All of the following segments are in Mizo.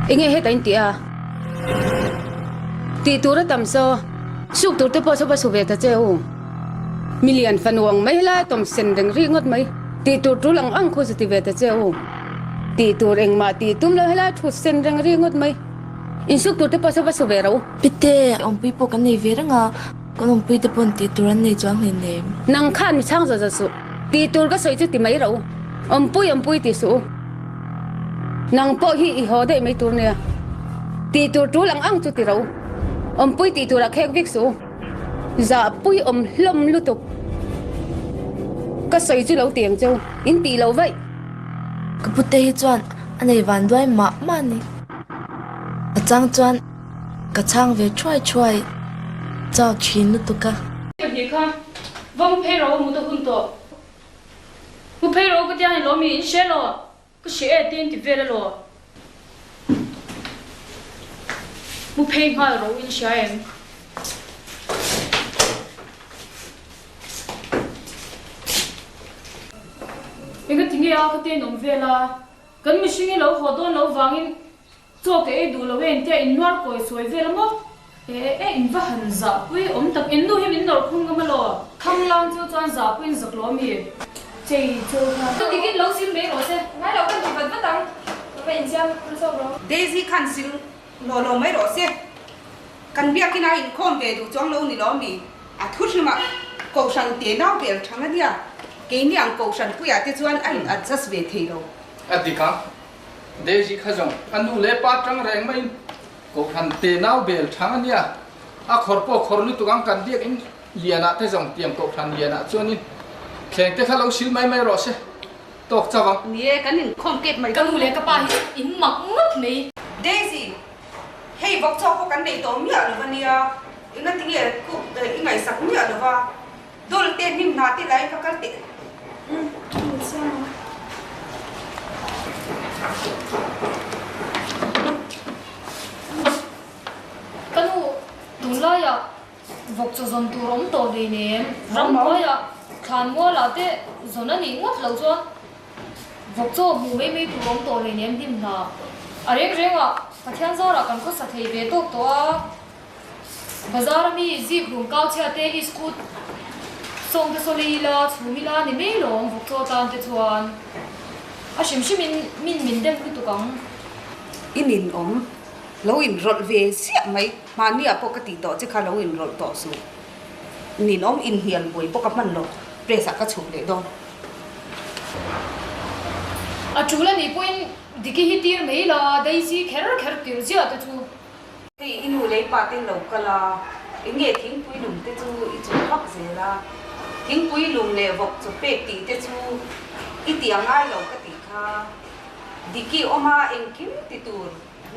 Enge heta in tih a? Tih tur a tam saw, suk tur te pawh saw va su ve ta che u. Milian fanu ang mai helai tawm sen reng rih ngawt mai. Tih tur tul ang ang khu zu ti ve ta che u. Tih tur engmah tih tum lo helai thut sen reng rih ngawt mai. Insuk tur te pawh saw va su ve ro. Pite, awmpui pawh kan nei ve reng a, kan awmpui te pawn tih tur an nei chuang hleinem. Nang khan mi chhang zawh zawh suh. Tih tur ka sawi chu ti mai ro. Awmpui awmpui ti suh u. Nang pawh hi i haw daih mai tur nia. Tih tur tul ang ang chu ti ro. Awmpui tih turah khek vek suh u. Zahpui awm hlawm lutuk. Ka sawi chu lo ti ang cheu. In tih loh vaih. Ka pute hi chuan a nei van duai mah mah a ni. A chang chuan ka chhang ve thuai thuai chau thin lutuk a. Pahnih kha va mu phei ro mut a hun tawh. Mu phei ro ka tia ni lo mi in hre lo. Ka hre e te in ti vel alaw. Mu phei nghal ro in hria em. Enga tinge a ka te in awm vel a. Kan mihring hi lo haw dawn lo vangin Chaw ka ei duh lo e intia in nuar kawi sawi vel a maw? E e in va han zahpui awm tak in nu hi min nawrh khum ngam alaw? Kham lang chu chuan zahpui in zak lo ami? Chei chu kha. Chu dikin lo sil mai rawh se. Ngai lo kan ti vat vat ang. Ka va insiam hma zawk rawh. Daisy khan sil law law mai rawh se. Kan biakin a inkhawm ve duh chuang lo ni lo ami? A thu hrimah Kohhran te nau bel thang ania. Keini ang Kohhran puiah te chuan a in adjust ve thei lo. A dik ang. Daisy kha zawng a nu leh pa tang reng maiin Kohhran te nau bel thang a nia, a khawr pawh khawr lutuk ang kan biakin lianah te zawng tiang Kohhran lianah chuanin thleng te kha lo sil mai mai rawh se, tawk chauh ang. Ni e, kan inkhawm kep mai Ka nu leh ka pa hi in mak ngawt mai. Daisy, hei vawk chawk pawh kan nei tawh miah lo va nia, enga tinge khup i ngaihsak miah lo va, Dawlh te hnim hna te lai kha kal teh. Ka nu, tunlaiah vawk chaw zawn tur awm tawh hlei nem, ramhnuaiah thlan mualah te zawn a nih ngawt loh chuan vawk chaw hmuh mai mai tur awm tawh hlei nem hnim hna. A reng rengah Pathian zarah kan khawsa thei ve tawk tawh a. Bazar a mi zik rum kau chhia te i scoot sawng te saw lei ila chhum ila ni mai lawm vawk chaw tan te chuan a hrim hrim in min min dem lutuk ang. I nin awm lo in rawlh ve ziah mai mahni ah pawh ka tih tawh che kha lo in rawlh tawh suh nin awm in hnial buai pawh ka hman lo press ah ka chhuk leh dawn. A tul anih pawhin Diki hi tir mai la Daisy kher kher tir ziah te chu. Hei i nu lei pa te lo kal a, enge thingpui lum te chu i chawp vak zel a, thingpui lum leh vawk chaw pek tih te chu i tih a ngai lo ka tih kha, Diki awm a engkim ti tur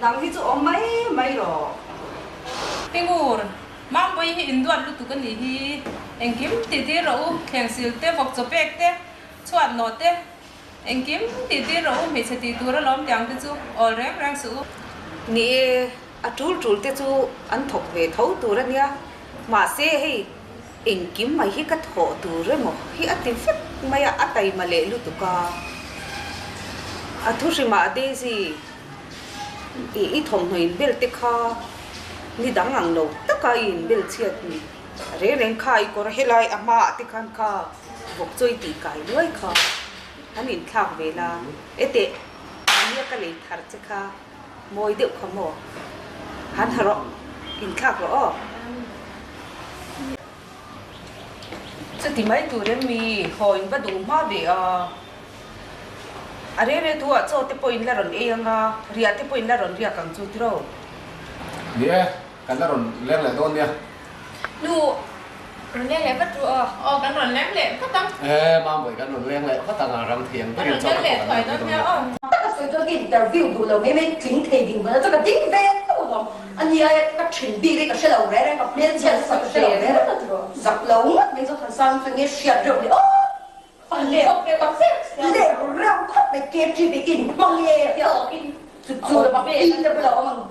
nang hi chu awm mai mai rawh. Pingur, Mampuii hi induat lutuk a nih hi, engkim ti tir rawh u, thleng sil te, vawk chaw pek te, chhuat nawh te, Engkim tih tir rawh u, hmeichhe tih tur alawm tiang te chu awl reng reng suh u. Ni e, a tul tul te chu an thawk ve tho tur a nia, mahse hei engkim mai hi ka thawh tur emaw hi a ti vek mai a, a taima leh lutuk a. A thu hrimah Daisy i i thawmhnaw inbel te kha ni dang ang lo taka i inbel chhiat ni reng reng kha i kawr helai a hmaah te khan kha Vawk chawi tih kai luai kha an inthlak ve la, e teh ania ka lei thar che kha mawi deuh kha maw? Han ha rawh, inthlak rawh aw. Chuti mai tur em mi haw in va duh hma ve a, a reng reng thu ah chaw te pawh in la rawn ei ang a, riah te pawh in la rawn riak ang chu tiraw? Ni e, Kan la rawn leng leh dawn nia. Nu, rawn leng leh vat ru aw. Aw, kan rawn leng leh vat ang. E, Mambawi kan rawn leng leh vat ang a, ram thiang takin chaw te pawh kan la rawn dawn nia. Taka sawi chuan ka interview duh lo mai mai tling thei ding hmana chu ka ding ve tho alawm. A nia e, ka then bik hi ka hre lo reng reng, ka hmel chhiat sa ka hre lo reng reng a tiraw. Zak lo ngawt mai chu han sang chu nge hriat reuh leh aw. A leh leh reuh khawp mai KTV in hmang e chu chu lam a pin te bulah awm ang.